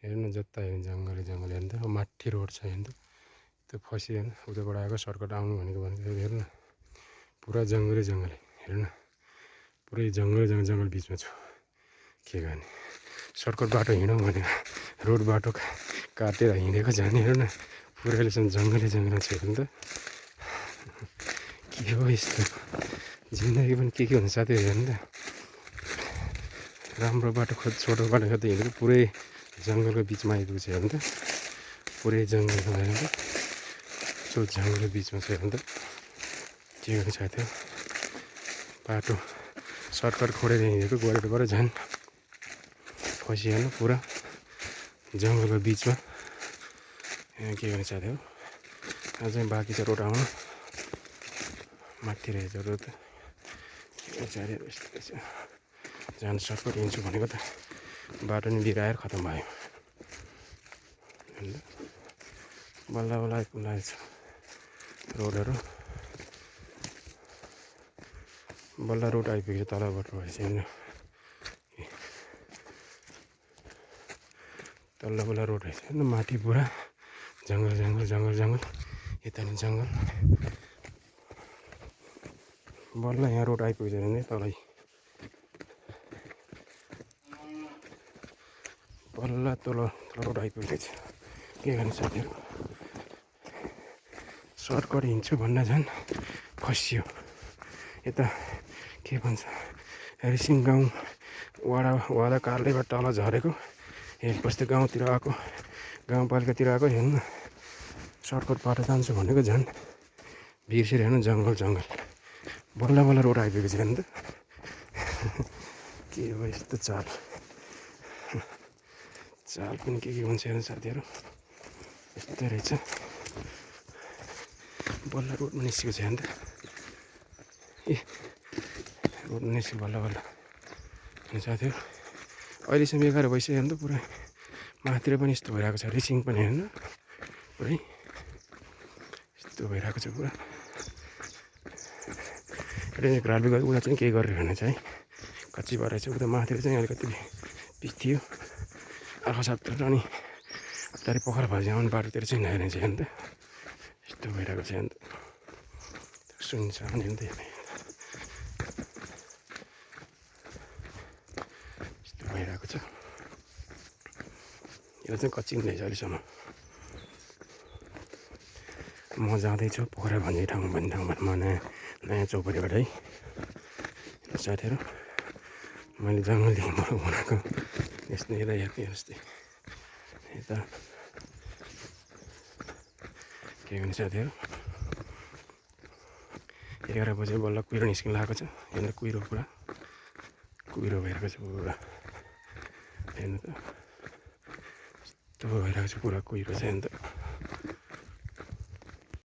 हेर्नु जता हेर्नु जङ्गलै जङ्गल हेर्नु त माथि रोड छ हेर्नु त त्यो फसियो होइन उताबाट आएको सर्टकट आउनु भनेको हेर्नु न पुरा जङ्गलै जङ्गल हेर्नु पुरै जङ्गलै जङ्गल बिचमा छु के गर्ने सर्टकट बाटो हिँडौँ भनेको रोड बाटो काटेर हिँडेको झन् हेर्नु न पुरै अहिलेसम्म जङ्गलै जङ्गल छ हेर्नु त के हो यस्तो जिन्दगी पनि के हुन्छ साथीहरू हेर्नु त राम्रो बाटो छोटो बाटो खोज्दै हिँडेको पुरै जङ्गलको बिचमा आइपुग्छ हेर्नु त पुरै जङ्गलको हेर्नु त त्यो जङ्गलको बिचमा छ हेर्नु त के गर्नु साथीहरू बाटो सर्टकट खोडेर हिँडेको गरेर झन् फसिहाल्नु पुरा जङ्गलको बिचमा के गर्ने साथीहरू अझै बाँकी छ रोड आउनु माथि रहेछ रोड त के साथीहरू यस्तो रहेछ जानु सर्टकट हिँड्छु भनेको त बाटो नि बिराएर खतम भयो बल्ल बल्ल आइपुग्नु छ रोडहरू बल्ल रोड आइपुग्यो तलबाट रहेछ हेर्नु तल्लो बल्ल रोड रहेछ हेर्नु माथि पुरा जङ्गल जङ्गल जङ्गल जङ्गल यता नि जङ्गल बल्ल यहाँ रोड आइपुग्छ भने तलै बल्ल तल रोड आइपुगेछ के गर्ने साथीहरू सर्टकट हिँड्छु भन्न झन् फसियो यता के भन्छ रिसिङ गाउँ वाडा कार्यालयबाट तल झरेको हेरबस्ती गाउँतिर आएको गाउँपालिकातिर आएको हेर्नु सर्टकट बाटो जान्छु भनेको झन् बिर्सेर हेर्नु जङ्गल जङ्गल बल्ल बल्ल रोड आइपुगेको छ हेर्नु त के हो यस्तो चाल चाल पनि के हुन्छ हेर्नु साथीहरू यस्तै रहेछ बल्ल रोडमा निस्केको छ हेर्नु त ए रोडमा निस्क्यो बल्ल बल्ल साथीहरू अहिलेसम्म 11 भइसक्यो हेर्नु त पुरै माथितिर पनि यस्तो भइरहेको छ रिसिङ पनि हेर्नु पुरै यस्तो भइरहेको छ पुरा एउटा रालबी गएको उता चाहिँ केही गरेर हेर्नु चाहिँ कच्ची भएर चाहिँ उता माथितिर चाहिँ अलिकति पिच थियो अर्को सापतिर अनि तारि पोखरा भाजी आउने बाटोतिर चाहिँ नहेर्ने चाहिँ हेर्नु त यस्तो भइरहेको छ हेर्नु त सुनसान हेर्नु त यस्तो भइरहेको छ यो चाहिँ कच्ची हुँदैछ अहिलेसम्म म जाँदैछु पोखरा भन्ने ठाउँबाट म नयाँ चौपडीबाट है साथीहरू मैले जङ्गलदेखिबाट बनाएको यस्तो यता हेर्ने जस्तै यता के गर्ने साथीहरू 11 बजे बल्ल कुहिरो निस्किन लागेको छ हेर्नु कुहिरो पुरा कुहिरो भइरहेको छ पुरा हेर्नु त यस्तो भइरहेको छ पुरा कुहिरो छ हेर्नु त